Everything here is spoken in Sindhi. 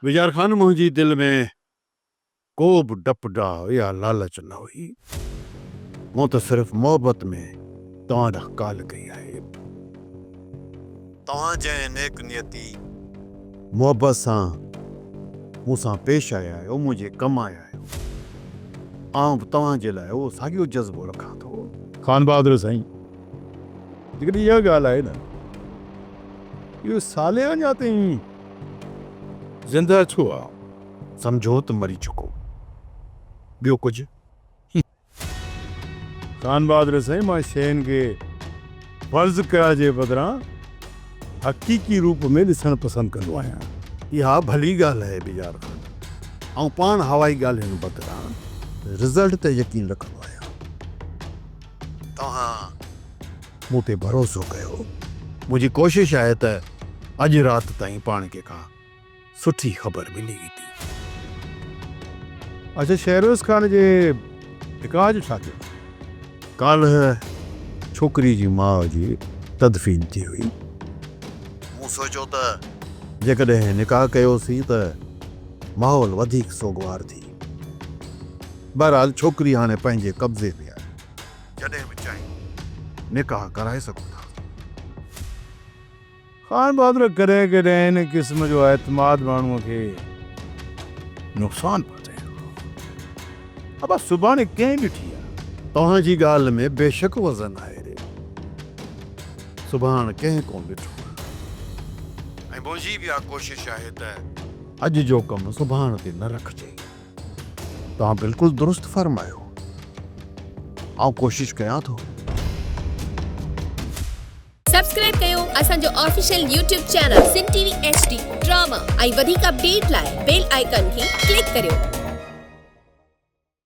بجار خان منهنجي دل ۾ ڪو به ڊپ ڊاء يا لالچ نه هئي. مون ته صرف محبت ۾ توهان ڏانهن ڪال ڪئي آهي. توهان جنهن نيڪ نيتي محبت سان مون سان پيش آيا آهيو، منهنجي ڪم آيا آهيو، آئون به توهان جي لاء اهو ساڳيو جذبو رکان ٿو. خانبهادر سائين، جيڪڏهن اها ڳالهه آهي نه، اهو صالح اڃا تائين زنده ڇو آ؟ سمجهو ته مري چڪو. ٻيو ڪجهه؟ خانبهادر سائين مان شين کي فرض ڪرڻ جي بدران حقيقي روپ ۾ ڏسڻ پسند ڪندو آهيان. اها ڀلي ڳالهه آهي بجار خان. آئون پاڻ هوائي ڳالهين بدران رزلٽ تي يقين رکندو آهيان. توهان مون تي ڀروسو ڪيو. منهنجي ڪوشش آهي ته اڄ رات تائين پاڻ کي ڪا سٺي خبر ملي ويندي. اڇا شهروز خان جي نڪاح جو ڇا ٿيو؟ ڪالهه ڇوڪري جي ماء جي تدفين ٿي هئي. مون سوچيو ته جيڪڏهن نڪاح ڪيوسين ته ماحول وڌيڪ سوڳوار ٿي. بهرحال ڇوڪري هاڻي پنهنجي قبضي ۾ آهي. جڏهن به چاهيون نڪاح ڪرائي سگهون ٿا. خان بهادر ڪڏهن ڪڏهن ان قسم جو اعتماد ماڻهوء کي نقصان پهچائيندو آهي. ابا سڀاڻي ڪنهن ڏٺي آهي؟ توهان جي ڳالهه ۾ بيشڪ وزن آهي. سڀاڻ ڪنهن ڪونه ڏٺو آهي ۽ منهنجي به اها ڪوشش آهي ته اڄ جو ڪم سڀاڻ تي نه رکجي. توهان بلڪل درست فرمايو. آئون ڪوشش ڪيان ٿو. سبسڪرائب ڪيو اسان جو official YouTube channel Sindh T V H D drama ۽ وڌيڪ اپڊيٽ لاء بيل آئيڪان کي ڪلڪ ڪريو.